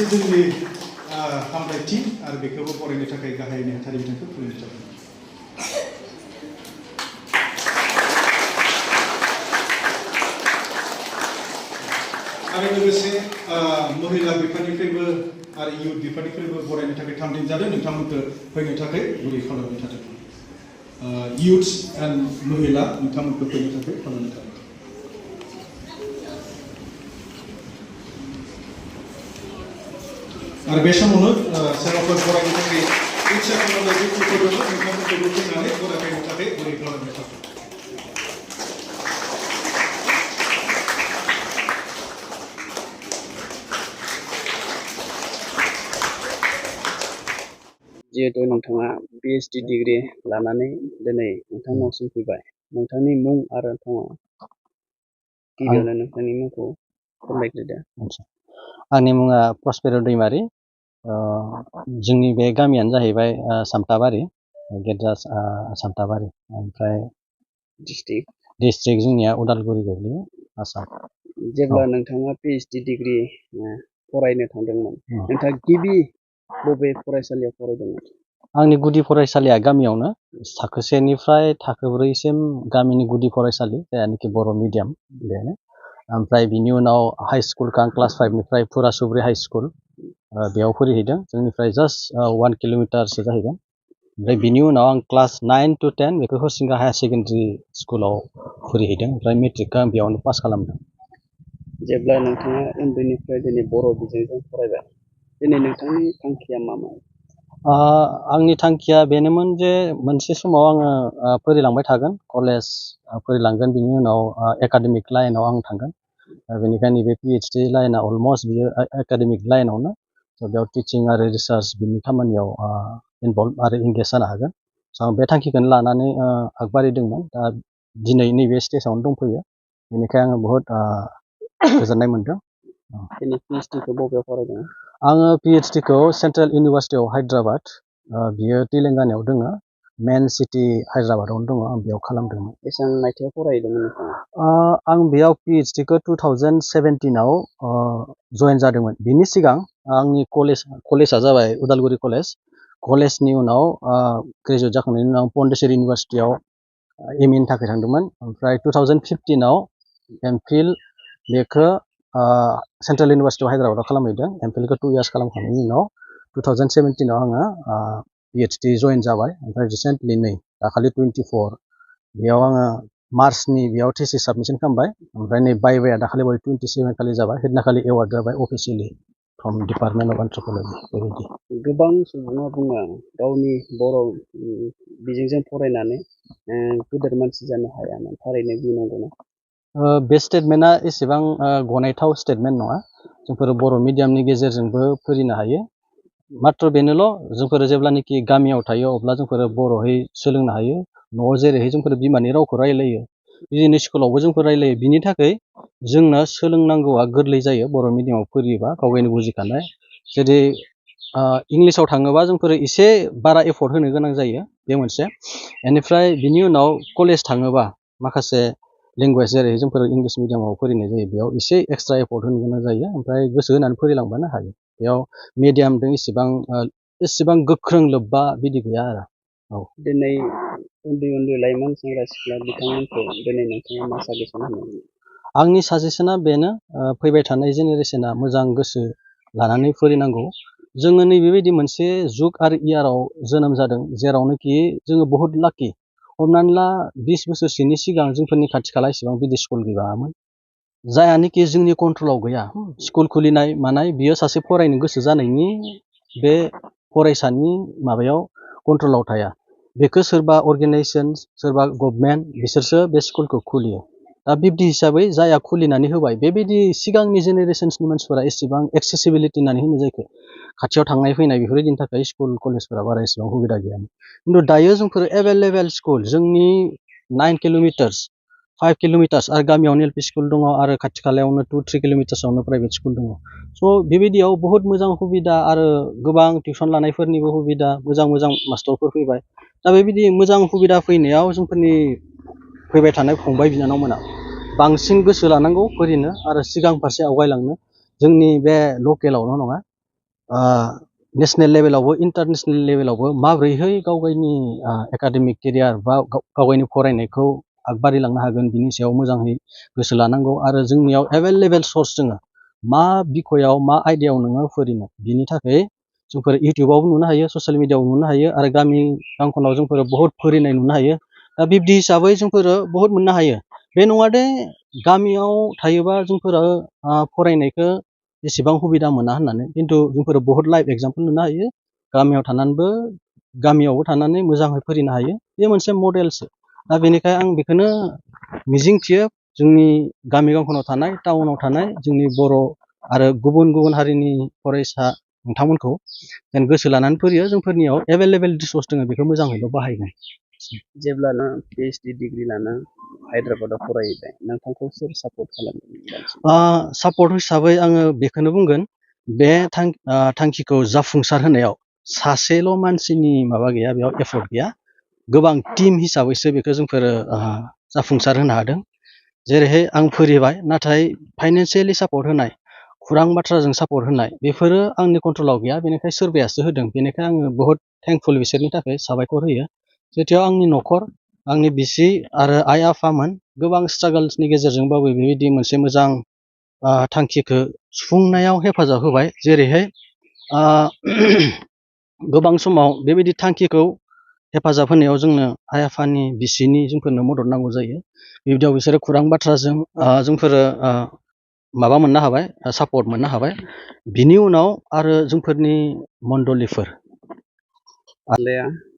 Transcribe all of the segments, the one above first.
जोंनि हामलायथि आरो बेखौबो बरायनो थाखाय गाहाय नेहाथारि बिथांखौ खुलुमनाय जाबाय। आरो लोगोसे महिला बिफाननिफ्रायबो आरो इयुथ बिफाननिफ्रायबो बरायनो थाखाय थामथिम जादों नोंथांमोनखौ फैनो थाखाय गुरै खालामनो थाखाय इयुथ्स एन्ड महिला नोंथांमोनखौ फैनो थाखाय खालामनो थाखाय आरो बे समावनो सोरबाफोर बरायनो थाखाय इच्छा खालामनाय व्यक्तिफोर दङ नोंथांमोनखौबो फैनानै बरायफैनो थाखाय गुरै खालामनो थाखाय जिहेतु नोंथाङा PhD डिग्री लानानै दिनै नोंथांनावसिम फैबाय नोंथांनि मुं आरो थङा गिबियावनो नोंथांनि मुंखौ फोरमायग्रोदो। आंनि मुङा प्रस्पेर' दैमारि जोंनि बे गामियानो जाहैबाय सामथाबारि गेटजा सामथाबारि ओमफ्राय डिस्ट्रिक्ट जोंनिया उदालगुरि गोग्लैयो आसाम। जेब्ला नोंथाङा PhD डिग्री फरायनो थांदोंमोन नोंथाङा गिबि बबे फरायसालियाव फरायदोंमोन? आंनि गुदि फरायसालिया गामियावनो थाखो सेनिफ्राय थाखो ब्रैसिम गामिनि गुदि फरायसालि जायनाखि बर' मिडियाम बेनो ओमफ्राय बिनि उनाव हाइ स्कुलखौ आं क्लास 5निफ्राय फुरासुब्रि हाइ स्कुल बेयाव फरायहैदों जोंनिफ्राय जास्ट 1 किल'मिटारसो जाहैगोन ओमफ्राय बिनि उनाव आं क्लास 9 to 10 बेखौ हरिसिंगा हायार सेकेन्डारि स्कुलाव फरायहैदों ओमफ्राय मेट्रिकखौ आं बेयावनो पास खालामदों। जेब्ला नोंथाङा उन्दैनिफ्राय दिनै बर' बिजोंजों फरायबाय दिनै नोंथांनि थांखिया मामोन? आंनि थांखिया बेनोमोन जे मोनसे समाव आङो फरायलांबाय थागोन कलेज फरायलांगोन बिनि उनाव एकाडेमिक लाइनाव आं थांगोन बेनिखायनो बे PhD लाइना अलमस्ट बियो एकाडेमिक लाइनावनो बेयाव टिचिं आरो रिसार्च बिनि खामानियाव इनभल्भ आरो इंगेज जानो हागोन स' आं बे थांखिखौनो लानानै आगबारिदोंमोन दा दिनै नैबे स्टेजावनो दंफैयो बेनिखायनो आङो बहुद गोजोननाय मोनदों। दिनै PhDखौ बबेयाव फरायदों? आङो PhDखौ सेन्ट्रेल इउनिभारसिटि अफ हायद्राबाद बियो तेलेंगानायाव दङ मेन सिटि हायद्राबादावनो दङ आं बेयाव खालामदोंमोन। बेसेबां मायथाइयाव फरायदोंमोन नोंथाङा? आं बेयाव PhDखौ 2017आव जइन जादोंमोन बिनि सिगां आंनि कलेजआ जाबाय उदालगुरि कलेजनि उनाव ग्रेजुवेट जाखांनायनि उनाव पन्डिचेरि इउनिभारसिटियाव MA नि थाखाय थांदोंमोन ओमफ्राय 2015आव एमफिल बेखौ सेन्ट्रेल इउनिभारसिटि अफ हायद्राबादाव खालामहैदों एमफिलखौ 2 इयार्स खालामखांनायनि उनाव 2017आव आङो PhD जइन जाबाय ओमफ्राय रिसेन्टलि नै दाखालि 24 बेयाव आङो मार्चनि बेयाव थेसिस साबमिसन खालामबाय ओमफ्राय नै बायबाया दाखालि 27 खालि जाबाय हैदिनाखालि एवार्ड जाबाय अफिसियेलि फ्रम डिपार्टमेन्ट अफ एन्थ्रप'लजि बेबायदि। गोबां सुबुङा बुङो गावनि बर' बिजोंजों फरायनानै गेदेर मानसि जानो हायामोन थारैनो बे नंगौना? बे स्टेटमेन्टआ एसेबां गनायथाव स्टेटमेन्ट नङा जोंफोर बर' मिडियामनि गेजेरजोंबो फोरिनो हायो मात्र बेनोल' जोंफोर जेब्लानाखि गामियाव थायो अब्ला जोंफोर बर'है सोलोंनो हायो न'आव जेरैहाय जोंफोर बिमानि रावखौ रायलायो बिदिनो स्कुलावबो जोंफोर रायलायो बिनि थाखाय जोंनो सोलोंनांगौआ गोरलै जायो बर' मिडियामाव फोरियोबा गावगायनो बुजिखानाय जुदि इंलिसाव थाङोबा जोंफोर एसे बारा एफर्ट होनो गोनां जायो बे मोनसे बेनिफ्राय बिनि उनाव कलेज थाङोबा माखासे लेंगुवेज जेरै जोंफोर इंलिस मिडियामाव फरायनाय जायो बेयाव एसे एक्सट्रा एफर्ट होनो गोनां जायो ओमफ्राय गोसो होनानै फरायलांबानो हायो बेयाव मिडियामजों एसेबां गोख्रों लोब्बा बिदि गैया आरो। औ दिनै उन्दै लाइमोन सेंग्रा सिख्ला बिथांमोनखौ दिनै नोंथाङा मा साजेसन होनो? आंनि साजेसना बेनो फैबाय थानाय जेनेरेसना मोजां गोसो लानानै फरायनांगौ जोङो नैबेबायदि मोनसे जुग आरो इयाराव जोनोम जादों जेरावनोखि जोङो बहुत लाकि हमनानै ला 20 बोसोरसोनि सिगां जोंफोरनि खाथि खाला इसेबां बिदि स्कुल गैबाङामोन जायानोखि जोंनि कन्ट्रलाव गैया स्कुल खुलिनाय मानाय बियो सासे फरायनो गोसो जानायनि बे फरायसानि माबायाव कन्ट्रलाव थाया बेखौ सोरबा अर्गेनाइजेसन सोरबा गभर्नमेन्ट बिसोरसो बे स्कुलखौ खुलियो दा बिब्दि हिसाबै जाया खुलिनानै होबाय बेबायदि सिगांनि जेनेरेशन्सनि मानसिफोरा एसेबां एक्सेसिबिलिटि होननानै होनो जायखौ खाथियाव थांनाय फैनाय बेफोरबायदिनि थाखाय स्कुल कलेजफोरा बारा एसेबां सुबिदा गैयामोन खिन्थु दायो जोंफोर एभेलेबेल स्कुल जोंनि 9 किल'मिटार्स 5 किल'मिटार्स आरो गामियावनो एल पि स्कुल दङ आरो खाथि खालायावनो 2-3 किल'मिटार्सआवनो प्राइभेट स्कुल दङ स' बेबायदियाव बहुत मोजां सुबिदा आरो गोबां टिउसन लानायफोरनिबो सुबिदा मोजां मोजां मास्टारफोर फैबाय दा बेबायदि मोजां सुबिदा फैनायाव जोंफोरनि फैबाय थानाय फंबाय बिनानावमोना बांसिन गोसो लानांगौ फोरिनो आरो सिगां फारसे आवगायलांनो जोंनि बे लकेलावल' नङा नेसनेल लेभेलावबो इन्टारनेसनेल लेभेलावबो माब्रैहाय गावगायनि एकाडेमिक केरियार बा गावगायनि फरायनायखौ आगबारिलांनो हागोन बिनि सायाव मोजाङै गोसो लानांगौ आरो जोंनियाव एभेलेबेल सर्स दोङो मा बिखयाव मा आयदायाव नोङो फोरिनो बिनि थाखाय जोंफोर इउटुबावबो नुनो हायो ससियेल मिडियायाव नुनो हायो आरो गामि गांखनाव जोंफोर बहुत फोरिनाय नुनो हायो दा बिब्दि हिसाबै जोंफोर बहुत मोननो हायो बे नङा दे गामियाव थायोबा जोंफोर फरायनायखौ एसेबां सुबिदा मोना होननानै खिन्थु जोंफोर बहुत लाइभ एग्जाम्पल नुनो हायो गामियावबो थानानै मोजाङै फोरिनो हायो बे मोनसे मडेलसो दा बेनिखायनो आं बेखौनो मिजिंथियो जोंनि गामि गांखनाव थानाय टाउनाव थानाय जोंनि बर' आरो गुबुन गुबुन हारिनि फरायसा नोंथांमोनखौ जेन गोसो लानानै फोरियो जोंफोरनियाव एभेलेबेल रिसर्स दङ बेखौ मोजाङैल' बाहायगोन जेब्ला PhD डिग्री लानो हायद्राबादाव फरायबाय नोंथांखौ सोर सापर्ट खालामदों सापर्ट हिसाबै आङो बेखौनो बुंगोन बे थांखिखौ जाफुंसार होनायाव सासेल' मानसिनि माबा गैया बेयाव एफर्ट गैया गोबां टीम हिसाबैसो बेखौ जोंफोर जाफुंसार होनो हादों जेरैहाय आं फोरिबाय नाथाय फाइनान्सियेलि सापर्ट होनाय खुरां बाथ्राजों सापर्ट होनाय बेफोरो आंनि कन्ट्रलाव गैया बेनिखायनो सोरबायासो होदों बेनिखायनो आङो बहुत थेंकफुल बिसोरनि थाखाय साबायखर होयो जेथियाव आंनि न'खर आंनि बिसि आरो आइ आफामोन गोबां स्ट्रागोल्सनि गेजेरजोंबाबो बेबायदि मोनसे मोजां थांखिखौ सुफुंनायाव हेफाजाब होबाय जेरैहाय गोबां समाव बेबायदि थांखिखौ हेफाजाब होनायाव जोंनो आइ आफानि बिसिनि जोंफोरनो मदद नांगौ जायो बिब्दियाव बिसोरो खुरां बाथ्राजों जोंफोरो माबा मोननो हाबाय सापर्ट मोननो हाबाय बिनि उनाव आरो जोंफोरनि मण्डलिफोर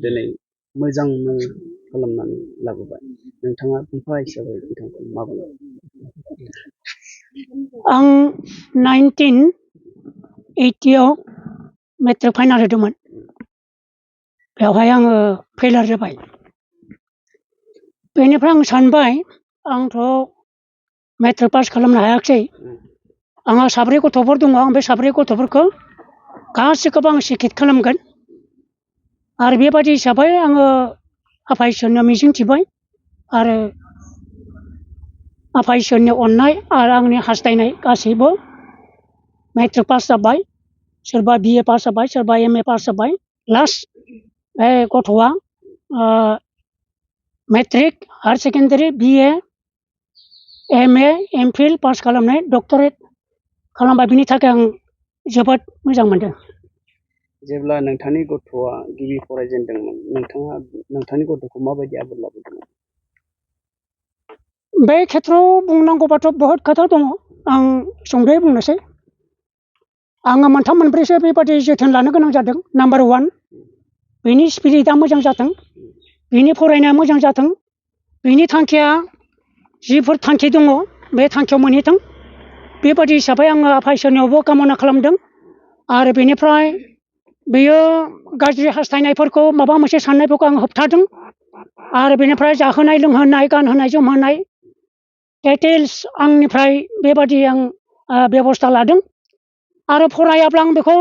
दिनै मोजां मुं खालामनानै लाबोबाय नोंथाङा बिफा हिसाबै बिथांखौ मा बुङो आं 1980 आव मेट्रिक फाइनाल होदोंमोन बेवहाय आङो फेलार जाबाय बेनिफ्राय आं सानबाय आंथ' मेट्रिक पास खालामनो हायाखिसै आंहा 4 गथ'फोर दङ आं बे 4 गथ'फोरखौ गासैखौबो आं शिक्षित खालामगोन आरो बेबायदि हिसाबै आङो आफा इसोरनो मिजिंथिबाय आरो आफा इसोरनि अननाय आरो आंनि हास्थायनाय गासैबो मेट्रिक पास जाबाय सोरबा BA पास जाबाय सोरबा MA पास जाबाय लास्ट बे गथ'आ matric higher secondary BA MA MPhil pass खालामनाय डक्टरेट खालामबाय बिनि थाखाय आं जोबोद मोजां मोनदों जेब्ला नोंथांनि गथ'आ गिबि फरायजेनदोंमोन नोंथाङा नोंथांनि गथ'खौ माबायदि आबोर लाबोदोंमोन बे खेथ्रआव बुंनांगौबाथ' बहुत खोथा दङ आं सुंद'यै बुंनोसै आङो 3-4सो बेबादि जोथोन लानो गोनां जादों नाम्बार 1 बिनि स्पिरिटआ मोजां जाथों बिनि फरायनाया मोजां जाथों बिनि थांखिया जिफोर थांखि दङ बे थांखियाव मोनहैथों बेबादि हिसाबै आङो आफा इसोरनियावबो कामना खालामदों आरो बेनिफ्राय बेयो गाज्रि हास्थायनायफोरखौ माबा मोनसे साननायफोरखौ आं होबथादों आरो बेनिफ्राय जाहोनाय लोंहोनाय गानहोनाय जोमहोनाय डिटेल्स आंनिफ्राय बेबादि आं बेबस्था लादों आरो फरायाब्ला आं बेखौ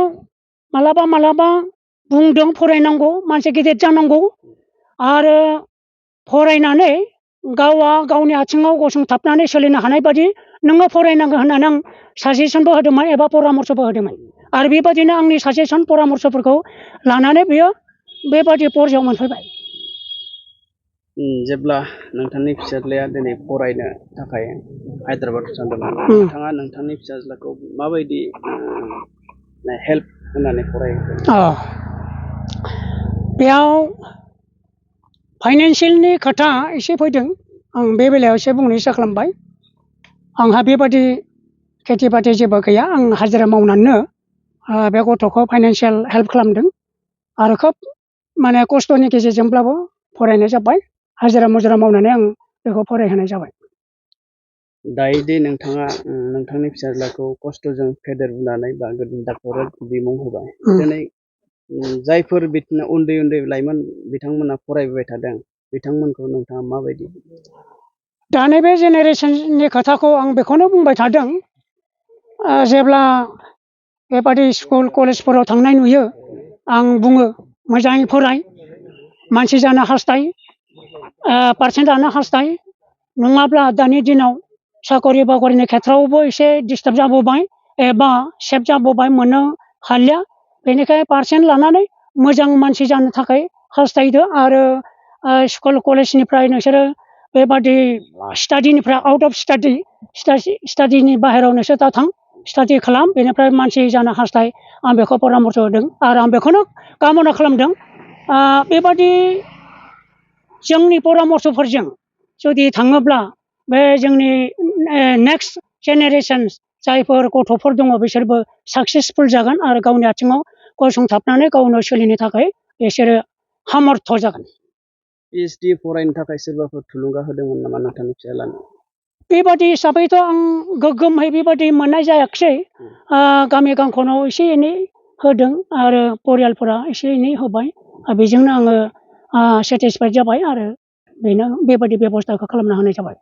मालाबा बुंदों फरायनांगौ मानसि गिदिर जानांगौ आरो फरायनानै गावआ गावनि आथिङाव गसंथाबनानै सोलिनो हानाय बादि नोङो फरायनांगौ होननानै आं साजेसनबो होदोंमोन एबा परामर्शबो होदोंमोन आरो बेबादिनो आंनि साजेसन परामर्शफोरखौ लानानै बियो बेबादि पर्यायाव मोनफैबाय जेब्ला नोंथांनि फिसाज्लाया दिनै फरायनो थाखाय हायद्राबाद थांदोंमोन नोंथाङा नोंथांनि फिसाज्लाखौ माबायदि हेल्प होनानै फरायहोदों बेयाव फाइनान्सियेलनि खोथा एसे फैदों आं बे बेलायाव एसे बुंनो इसा खालामबाय आंहा बेबादि खेथि बाथि जेबो गैया आं हाजिरा मावनानैनो बे गथ'खौ फाइनान्सियेल हेल्प खालामदों आरो खोब माने खस्थ'नि गेजेरजोंब्लाबो फरायनाय जाबाय हाजिरा मुजिरा मावनानै आं बेखौ फरायहोनाय जाबाय दायो दि नोंथाङा नोंथांनि फिसाज्लाखौ खस्थ'जों फेदेरबोनानै बा डक्टरेट बिमुं होबाय दिनै जायफोर बिदिनो उन्दै उन्दै लाइमोन बिथांमोना फरायबोबाय थादों बिथांमोनखौ नोंथाङा माबायदि दा नैबे जेनेरेसननि खोथाखौ आं बेखौनो बुंबाय थादों जेब्ला बेबादि स्कुल कलेजफोराव थांनाय नुयो आं बुङो मोजाङै फराय मानसि जानो हास्थाय पारसेन्ट लानो हास्थाय नङाब्ला दानि दिनाव साकरि बाकरिनि खेथ्रआवबो एसे डिस्टार्ब जाबोबाय एबा सेफ जाबोबाय मोननो हालिया बेनिखायनो पारसेन्ट लानानै मोजां मानसि जानो थाखाय हास्थायदो आरो स्कुल कलेजनिफ्राय नोंसोरो बेबादि स्टाडिनिफ्राय आउट अफ स्टाडिनि बाहेरायाव नोंसोर दा थां स्टाडि खालाम बेनिफ्राय मानसि जानो हास्थाय आं बेखौ परामर्स होदों आरो आं बेखौनो कामना खालामदों बेबादि जोंनि परामर्सफोरजों जुदि थाङोब्ला बे जोंनि नेक्स्ट जेनेरेसन जायफोर गथ'फोर दङ बिसोरबो साक्सेसफुल जागोन आरो गावनि आथिङाव गसंथाबनानै गावनो सोलिनो थाखाय बिसोरो सामर्थ जागोन PhD फरायनो थाखाय सोरबाफोर थुलुंगा होदोंमोन नामा नोंथांनि फिसाज्लानो बेबादि हिसाबैथ' आं गोग्गोमहै बेबादि मोननाय जायाखिसै गामि गांखनाव एसे एनै होदों आरो परियालफोरा एसे एनै होबाय बेजोंनो आङो सेटिसफाइड जाबाय आरो बेनो बेबादि बेबस्थाखौ खालामना होनाय जाबाय